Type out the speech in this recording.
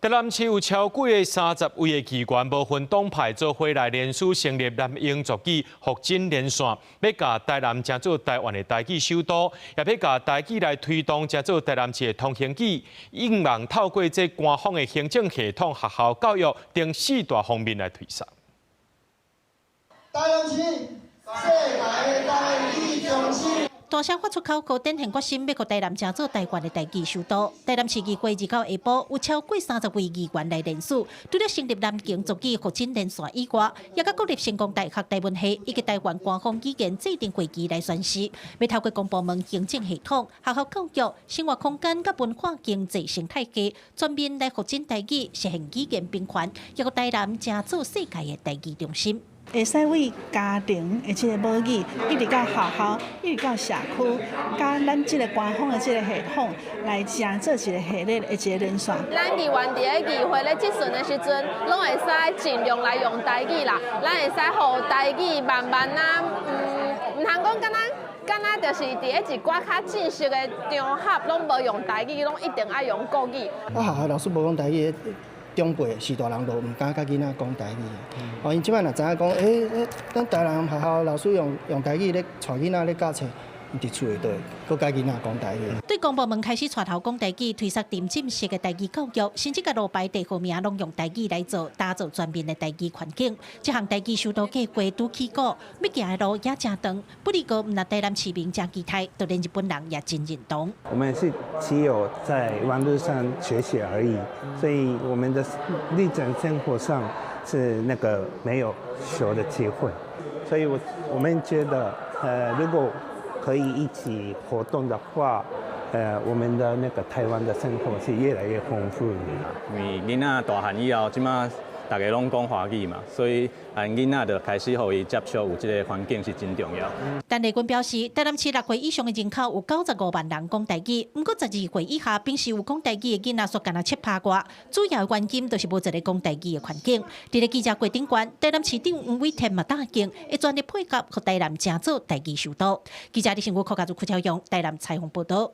台南市有超過30位的議員，無分黨派做伙來聯署成立南英族語復振連線，欲共台南成做台灣的台語首都，也欲共台語來推動成做台南市的通行語，希望透過這官方的行政系統、學校教育等四大方面來推廣。台南市世界台語中心。大聲發出口號，展現決心，欲予台南成做台灣的台語首都。台南市議會29下晡有超過30位議員來聯署，除了成立南爿族語復振連線以外，也佮國立成功大學台文系以及台灣官方語言制定會議來宣示，欲透過公部門行政系統、學校教育、生活空間佮文化經濟生態系全面來復振台語，實現語言平權，予台南成做世界的台語中心。會使為家庭的這個母語，一直到學校，一直到社區，佮咱這個官方的這個系統來成做一個系列的一個連線。咱議員佇咧議會咧質詢的時陣，攏會使盡量來用台語啦。咱會使予台語慢慢仔，毋通講敢若敢若就是佇咧一寡較正式的場合，攏無用台語，攏一定愛用國語。啊，學校老師無講台語，長輩是大人就毋敢佮囡仔講台語。哦，𪜶這擺若知影講，咱台南學校老師用台語咧帶囡仔咧教冊，佇厝內底，閣佮囡仔講台語。對公部門開始帶頭講台語，推捒沉浸式的台語教育，甚至共路牌地號名攏用台語來做，打造全面的台語環境。這項台語首都計劃拄起鼓，欲行的路也誠長。不過，毋但台南市民誠期待，就連日本人也真認同。我們是只有在網路上學習而已，所以我們的日常生活上是那個沒有學的機會。所以我們覺得，如果可以一起活動的話，我們的那個台灣的生活是越來越豐富的。因為囡仔大漢以後，這馬逐家攏講華語嘛，所以𪜶囡仔就開始予伊接觸有這個環境是真重要。陳麗君表示，台南市6歲以上的人口有95萬人講台語，毋過12歲以下平時有講台語的囡仔煞干焦7趴外，主要原因就是無一個講台語的環境。佇咧記者會頂懸，台南市長黃偉哲嘛答應，會全力配合，予台南成做台語首都。記者李成武、柯家祖、柯超勇，台南採訪報道。